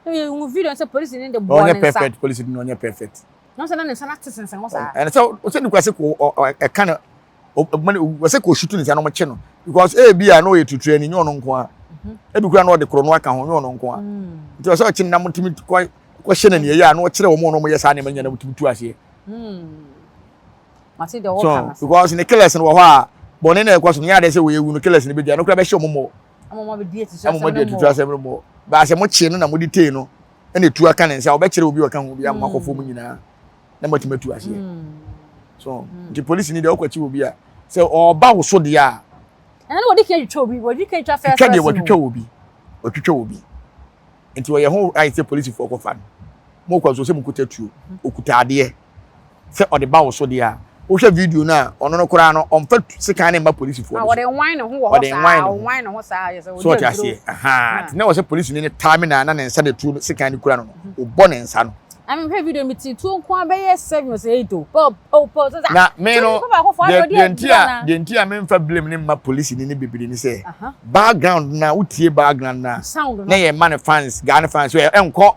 Yɛhu video sɛ polisi ne de bɔ ne nsa. Ɔnyɛ perfect, polisi no ɔnyɛ perfect. Na sɛ na ne nsa no ate sensɛn hɔ saa. Ɛna sɛ ɔsɛ ne kura sɛ ko ɛka no ɔsɛ ko ɔsutu ne nsa na ɔmo kye no because ebi a na ɔyɛ tutu ani nyɛ ɔno nko a ebi kura na ɔde korɔ no aka ho nyɛ ɔno nko a nti ɔsɛ ɔkye nam tumi kɔ kɔhyɛ n'ani ɛyɛ a na ɔkyerɛ wɔn a wɔn yɛ saa nneɛma nyinaa na wɔtumi tu aseɛ. So because ne killers no wɔ hɔ a. Bɔne na ɛkɔ so no, nyɛ adeɛ sɛ wɔyɛ wu no killers no bɛgya no koraa bɛhyɛ wɔn mmɔ. Ama wɔn abɛdi atutu asɛm no mmɔ. Baa sɛ mokyee no na mode tee no ɛna etu aka ne nsa, wɔbɛkyerɛ obi ɔka ho bi ama akɔfo mu nyinaa na moatumi atu aseɛ. So nti polisi ni deɛ ɔkɔkye obi a sɛ ɔba wo so deɛ a. Ɛna na wɔde kan twitwa obi, wɔde kan twa first person. Twitwa deɛ wɔtwitwa obi, wɔtwitwa obi. Nti ɔyɛ ho ayɛ sɛ polisifoɔ kɔfa no. Mokɔ nso sɛ mokuta tuo, ɔkuta adeɛ sɛ ɔde ba wo so deɛ a, wohwɛ video no a, ɔno no koraa no, ɔmfa sekan no mma polisifoɔ no so. Ɔde nwan ne ho wɔ hɔ saa, ɔnwan ne ho saa, yɛ sɛ ɔde So ɔte aseɛ, ahaa, nti na wɔ sɛ polisini no taa me na na ne nsa na tuo no, sekan no kura no no, ɔbɔ ne nsa no. Na mehwɛ video me ti tuo nko ara bɛyɛ seven or eight o, pow pow pow, sɛ Na me no, deɛ deɛ nti a deɛ nti a memfa blame no mma polisini no bebree ne sɛ, background na wotie background na na yɛ ma no fans, Ghana fans, ɛnkɔ.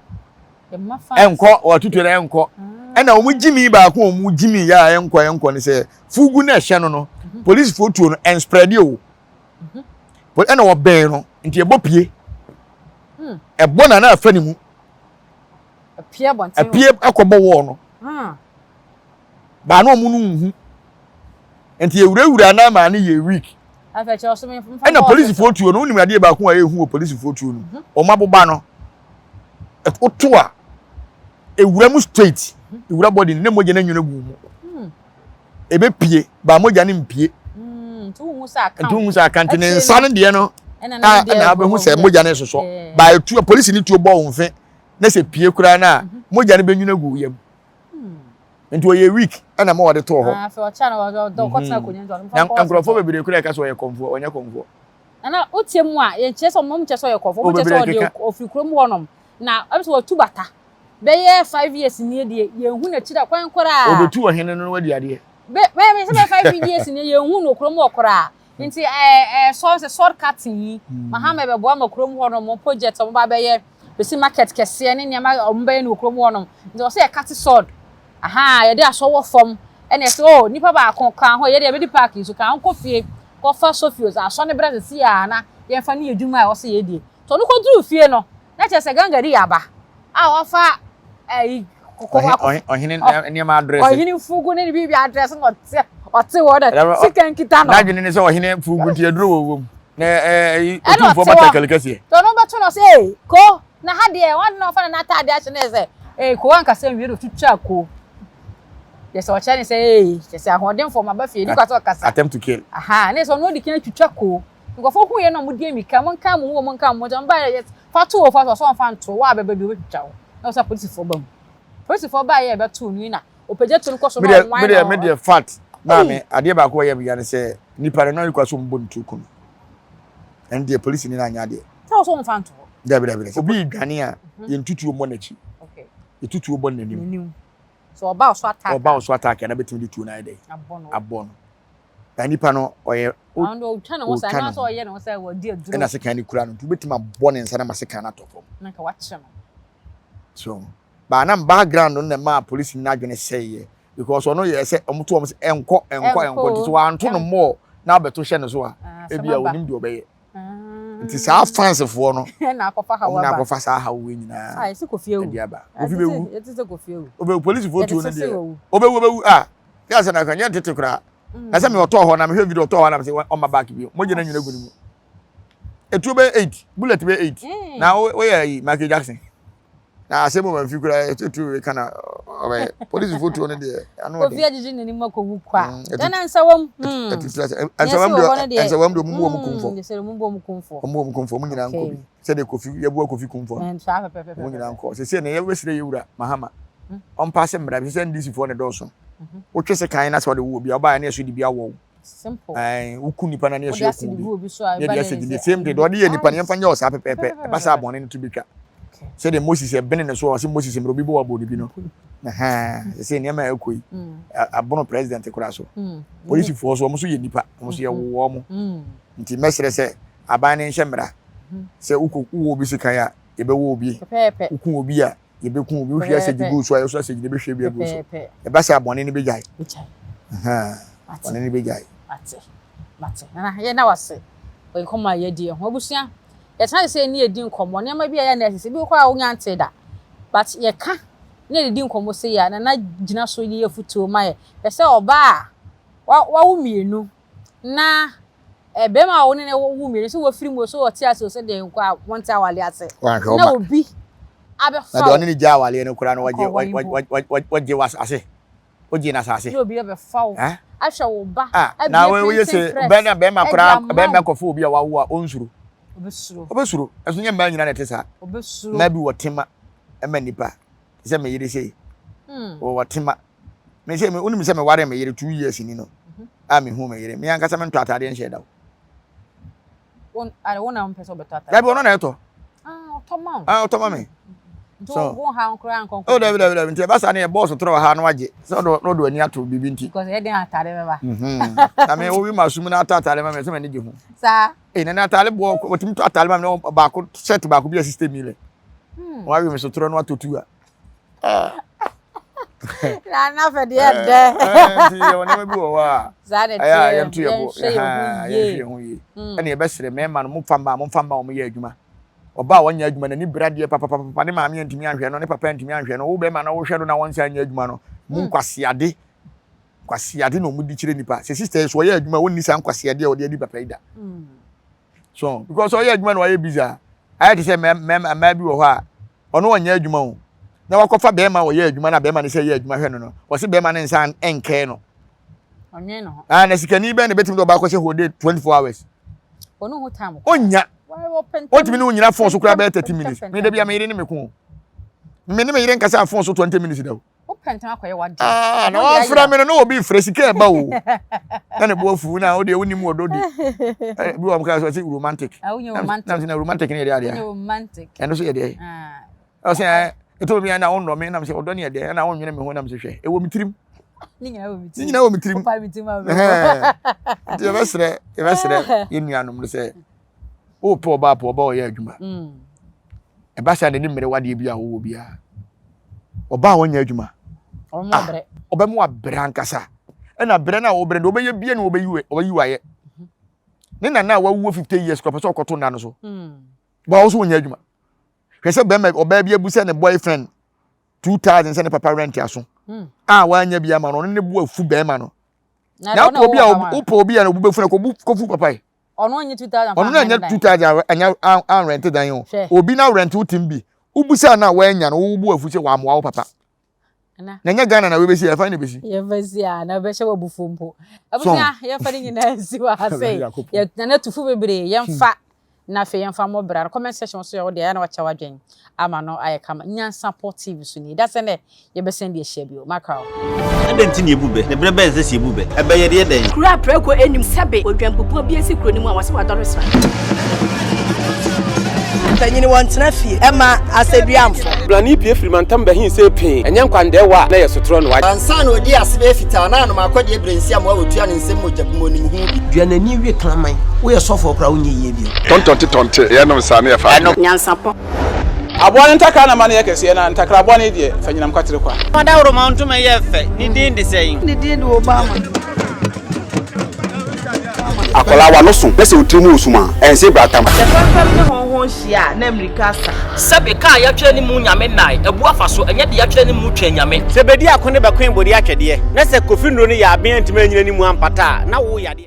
Ɛnkɔ wɔtutu no ɛnkɔ ɛna wɔn gyimi baako wɔn gyimi yɛ a ɛnkɔ ɛnkɔ ne sɛ fugu na ɛhyɛ no no mhm. polisifoɔ tuo no ɛnsprɛde o mhm. ɛna wɔbɛn no nti ɛbɔ pie hmm. ɛbɔ na na afa ne mu ɛpie ɛkɔbɔ wɔɔ no hmm. Baa na ɔmo no nhu. Nti ewurawura no ama no yɛ weak. Ɛna polisifoɔ tuo no, wonim adeɛ baako a ɛhu wɔ polisifoɔ tuo no. Mhm. Ɔmo aboba no, woto a, ewura mu straight, mhm. ewura body no, na mogya no nwene gu mu. Hmm. Ebepie, baa mogya no mpie. Hmm, nti wohu sɛ aka, nti ne nsa no deɛ no, ɛna abɛhu sɛ mogya no sosɔ. Baa etuo, polisi no tuo bɔ wo mfe, na sɛ pie koraa no a, mhm. mogya no bɛnwene gu yam. Nti ɔyɛ weak ɛna ma wɔde too hɔ. Ah, afei ɔkyɛ na ɔdɔ kɔtena akonnwa nti ɔde mfa kɔ. Nkurɔfoɔ bebree koraa ɛka sɛ ɔyɛ kɔmfoɔ, ɔnyɛ kɔmfoɔ. Nana wotie mu a yɛnkyerɛ sɛ ɔmo kyerɛ sɛ ɔyɛ kɔmfoɔ, ɔmo kyerɛ sɛ ɔde ɔfiri kurom hɔnom na ɛm sɛ watu bata bɛyɛ 5 years nie deɛ yɛnhu n'akyiri akwan koraa. Ɔbɛtu ɔhene no na wadi adeɛ. Bɛ bɛyɛ sɛ bɛyɛ 5 years nie yɛnhu no kurom hɔ koraa. Nti ɛɛ ɛɛ sɔ sɛ sod cutting yi Mahama bɛboa ma kurom hɔnom project ɔmo ba bɛyɛ. Besi market kɛseɛ ne nneɛma a wɔn bɛyɛ no wɔ kurom hɔ nom. Nti wɔsɛ yɛ cut sod. Ahaa yɛde asɔ wɔ fam. Ɛna yɛsɛ oh nipa baako ka ho yɛde yɛbɛdi park yi so ka ho kɔ fie kɔ fa sofios asɔ no brɛ sisi a na yɛnfa ne yɛ dwuma a ɛwɔ sɛ yɛdie. Nti ɔno kɔ duru fie no na kyerɛ sɛ gangari aba a wafa ɛyi kɔkɔ akɔ. Ɔhene nneɛma adrɛse. Ɔhene fugu ne ne biribi adrɛse na ɔte ɔte hɔ na sika nkita no. N'adwene ne sɛ ɔhene fugu nti aduro wɔ wom. Na ɛyi otumfoɔ bata kali kɛseɛ. Tɔ no bɛto no sɛ ee ko na ha deɛ wɔn na ɔfa na n'ataade ahyɛ no yɛ sɛ ee ko ankasa nwie na otwitwa ko yɛ sɛ ɔkyerɛ ne sɛ ee kyɛ sɛ ahoɔdenfoɔ ma ba fie ne kwa sɛ ɔkasa. Attempt to kill. Aha ne sɛ ɔno odi kan atwitwa ko nkurɔfoɔ hu yɛ na wɔn di amika mo nka mo ho mo nka mo ho ba yɛ fa to wɔ fa so ɔsɛ ɔnfa nto wɔ abɛba bi obɛtwitwa wo na ɔsɛ apolisifoɔ ba mu polisifoɔ ba yɛ ɛbɛto no yi na ɔpagya to no kɔ so na ɔnwan na ɔ. Medeɛ fat maame adeɛ baako a ɛyɛ me ya ne sɛ nipa no na ɔrekɔ so mbɔ ne tuo ku no ɛno deɛ polisi ni no anyɛ adeɛ. Sɛ ɔsɛ ɔnfa nto hɔ. Dabi dabi dabi obi redwane a mhm. yɛn tutuo mmɔ n'akyi yɛtutuo bɔ n'anim. So ɔba ɔso attack. Ɔba ɔso attack na bɛtumi de tuo no ayɛ dɛ abɔ no. Na nipa no ɔyɛ ɔtwa ne ho sɛ anaasɛ ɔyɛ ne ho sɛ wɔdi aduro. Ɛna sekan no kura no nti wobɛtumi abɔ ne nsa na ma sekan no atɔ fam. Na nka wakyɛ no. So baa na background no na ɛmaa polisi no adwene sɛeɛ because ɔno yɛ sɛ ɔmo to ɔmo sɛ ɛnkɔ ɛnkɔ ɛnkɔ nti so wanto no mɔɔ na abɛto hyɛ no so a ah, ebi a onim deɛ ɔbɛyɛ ah. nti saa fansfoɔ no ɔmo na akɔfa saa haw wei nyinaa ah, ɛde aba kofi bɛwu ɔbɛwu polisifoɔ tuo no deɛ ɔbɛwu ɔbɛwu a yɛ asɛ na nyɛ ntete koraa mm. na sɛ mi ɔtɔɔ hɔ na mehwɛ video ɔtɔɔ hɔ na mɛ sɛ ɔma back bio mogya na nyina gu ne mu etuo bɛyɛ eight bullet bɛyɛ eight mm. na woyɛ ayi Michael Jackson na asɛm wɔ mfi kura etuo wei ka na ɔbɛyɛ polisifo tuo no deɛ ano ɔden. Kofi agyegye n'anim akɔwu kwa mm, Ghana nsawam. Hmm. Etuo nsawam deɛ nsawam deɛ ɔmo bu ɔmo kumfɔ. Ɔmo bu ɔmo kumfɔ. Ɔmo bu ɔmo kumfɔ ɔmo nyinaa nkɔ bi sɛdeɛ Kofi yɛbua Kofi kumfɔ no. Ɔmo nyinaa nkɔ sese na yɛbɛsrɛ yɛwura Mahama ɔmpa ase mmara bi sɛ NDC foɔ na ɛdɔɔso. Wotwe sekan na sɛ ɔde wo obi a ɔbaa ne ɛso de bi awɔ wo. Simple. Ɛn, woku nipa na ne ɛso yɛ ku bi. Ne ɛde acid the same thing. Ɔde yɛ nipa no yɛmfa nyɛ wɔ saa pɛpɛɛpɛ. Ɛba saa bɔne no to betwa. Sɛdeɛ Moses ɛbene ne so a ɔse Moses mmerɛ obi bɔ wabɔ ne bi no. Sɛ nneɛma a ɛkɔ yi mm. abono president koraa so. Mm. Polisifoɔ so wɔn nso yɛ nipa, wɔn nso yɛ wowɔ wɔn. Mm. Nti mɛsrɛ sɛ aban no nhyɛ mmara sɛ wokɔ wowɔ obi sekan a yɛbɛwɔ obi. Woku obi a yɛbɛku obi wohwie asɛgye gu so a yɛso asɛgye no bɛhwie bi agu so ɛba sɛ abɔne no bɛgyae bɔne no bɛgyae. Mate mate nana yɛ na wase wɔ nkɔmmɔ a yɛadi ɛho abusua yɛtena ase sɛ ne yɛdi nkɔmmɔ nneɛma bi a yɛ na ɛsisi bi kɔ a wonya nte da but yɛka ne yɛdidi nkɔmmɔ sɛ yɛ a nana gyina so de yɛ afutuo ma yɛ pɛ sɛ ɔbaa a wawo mmienu. Na eh, bɛrima a wo ne no wo mmienu sɛ wafiri mu o, sɛ ɔte ase o, sɛ deɛ nkɔ a wɔnte awale ase. Wanhwɛ Na ɔba. obi Na abɛfa deɛ wo. ɔne ne gya awaleɛ no koraa no wɔgye Ɔkɔ hɔ mpo. wɔgye w'asase. Wogye n'asase. Na obi abɛfa wo, Eh? ahwɛ wo ba, Ah, na abue woyɛ printing sɛ press bɛrima bɛrima de koraa ama bɛrima wo. kɔfa obi a wawo a ɔnsuro. Obɛsuro. Ɔbɛsuro. Ɛso nyɛ mmaa nyinaa na ɛte saa. Obɛsuro. Mmaa bi wɔ tema ma nnipa. Te sɛ me yere sei. Wɔwɔ tema. Me sɛ wonim sɛ meware me yere 2 years ni no a mehu me yere. Me ankasa mentɔ ataadeɛ nhyɛ da o. Wo na wompɛ sɛ wobɛtɔ ataadeɛ? Dabi, ɔno na ɛtɔ. Ah, ɔtɔ ma wo. Ah, ɔtɔ ma me. Nti wo ha koraa nkɔnkɔ. Oh, dabi, dabi, dabi. Nti ɛba saa ne yɛ bɔɔso torɔ wɔ ha na wagye. Sɛ ɔde na ɔde w'ani ato biribi nti. Because ɛyɛ den ataade bɛba. Na me wowi ma sum na atɔ ataade ma me sɛ m'ani gye ho. Saa. Ee, na ne ataade boɔ wɔtumi tɔ ataade ma me na baako shirt baako bi yɛ 60 million. Wɔawe me so torɔ no atɔ tu a. Na na fɛ deɛ dɛ. Nti yɛwɔ nneɛma bi wɔ hɔ a. Saa na ɛyɛ a ɛteɛ. yɛnto yɛ bo. Yɛnhwɛ yɛn ho yie. Yɛnhwɛ yɛn ho yie. Ɛna yɛbɛsrɛ mmarima no, momfa mmaa, momfa mmaa wɔn yɛ adwuma. Ɔbaa a wɔnyɛ adwuma n'ani bere adeɛ papapapa, ne maame antumi anhwɛ no, ne papa antumi anhwɛ no, wo bɛrima na wohwɛ no na wɔnsan nyɛ adwuma no, mu nkwaseade nkwaseade na wɔn di kyerɛ nipa. Sɛ sister yi so ɔyɛ adwuma, wɔnni saa nkwaseade a wɔde adi papa yi da. So because ɔyɛ adwuma na ɔyɛ busy a, ayɛ te sɛ mmarima mmaa bi wɔ hɔ a ɔno ɔnyɛ adwuma o, na wakɔfa bɛrima a ɔyɛ adwuma na bɛrima no sɛ ɛyɛ adwuma hwɛ no no, wɔsi bɛrima no nsa nkɛɛ no. Ɔnwene ne ho. Ah, na sikani bɛn na ebetumi de ɔbaa kɔhyɛ holiday 24 hours? Ɔno ho time. Onya. Wɔntumi ne wo nyina phone so koraa bɛyɛ 30 minutes. Me da bi a me yere ne me ko. Me ne me yere nkasa phone so 20 minutes da o. Wopɛ ntɛm akɔyɛ w'adeɛ. Ah, na wɔafrɛ me no na obi frɛ sika ɛba o. Na ne bo afu na wo deɛ wonim wɔ dɔ di. Bi wɔ m ka sɛ ɔse romantic. Ah, wonyɛ romantic. Na na romantic ne yɛ deɛ adeɛ. Wonyɛ romantic. Ɛno so yɛ deɛ. Ah. Ɔsɛ ɛ ɛtɔ bi a na wonnɔ me nam sɛ ɔdɔ ne yɛ deɛ na wonnwene me ho nam sɛ hwɛ ɛwɔ me tirim. Ne nyinaa wɔ me Ne tirim. nyinaa wɔ me tirim. Wopa me tirim a Ɛhɛn. Nti yɛbɛsrɛ yɛn nuanom no sɛ wopɛ ɔbaa pɛ ɔbaa ɔyɛ adwuma. Ɛba saa n'ani mmere wadeɛ bi a wowɔ biara. Ɔbaa a ɔnyɛ adwuma. Ɔmo Ah, brɛ. ɔbɛma wabrɛ ankasa. Ɛna brɛ no a wɔbrɛ no ɔbɛyɛ bia na ɔbɛyi wayɛ. Ne nana a wawuo 50 years kora pɛ sɛ ɔkɔto nna no so. Bɔ a wo so wonyɛ adwuma. Hwɛ sɛ bɛrima ɔbaa bi abu sɛ ne boyfriend 2,000 sɛ ne papa rent aso. A wanya bi ama no, ɔno ne bo afu bɛrima no. Na wopɛ obi a wopɛ obi a obu bɛfu no kɔbu kɔfu papa yi. Ɔno nye 2,000. Ɔno na nyɛ 2,000 anya anrent dan o. Hwɛ. Obi na rent wo tim bi. Wobusa na wanya no wo bo afu sɛ wammoa wo papa. Na Na nyɛ Ghana na wobɛsi ɛfa na bɛsi. Yɛmfa si a na bɛhyɛ wɔ abufuo mpo. Abusua, yɛmfa ne nyinaa nsi wɔ ha sɛ yɛ nana tufu bebree yɛmfa na afei yɛmfa mmɔ bra no. Comment section so yɛ wo deɛ ɛyɛ na wakyɛ w'adwen ama no ayɛ kama. Nyansapɔ TV so nie da sɛ nɛ yɛbɛsɛn de ahyia bio makra wo. Adɛn nti na yɛbu bɛ? Na berɛ bɛn sɛ sɛ yɛbu bɛ? Ɛbɛyɛ deɛ dɛn? Kuro a prɛko anim sɛbe odwanbubuo bi asi kuro no mu a wɔse wadɔre sra. Panyini wɔntena fie ɛma asɛduamfo. Blani pie firi mantam bɛhin sɛ pee ɛnyɛ nkwandɛɛwa a na yɛ sotorɔ no wa. Ansa na odi ase bɛyɛ fitaa na anom akɔdeɛ berɛnsi amoa wɔtua ne nsɛm mogya gu mu onim ho bi. Dua n'ani we kraman. Woyɛ sɔfoɔ koraa wonyɛ yie bio. Tɔntɔnte tɔnte yɛnom saa ne yɛfa adeɛ. Nyansapɔ. Aboa no ntakra na ma no yɛ kɛseɛ na ntakra bɔne deɛ fa nyinam kwatere kwa. Ɔdawuroma ntoma yɛ fɛ. Ne din de sɛn? Ne din de Obama. Akwadaa w'ano so na sɛ wo tiri mu wɔ sum a ɛnse bratam. Sɛ fɛmfɛm ne hɔnhɔn hyia a, na mmirika asa. Sɛbe kaa yɛatwerɛ ne mu nyame nnae abu afa so ɛnyɛ de yɛatwerɛ ne mu twɛn nyame. Sɛ bɛdi ako ne bɛkoe bɔdi atwɛdeɛ na sɛ kofi nnuro no yɛ aben antumi anyina ne mu ampata a na wo yadeɛ.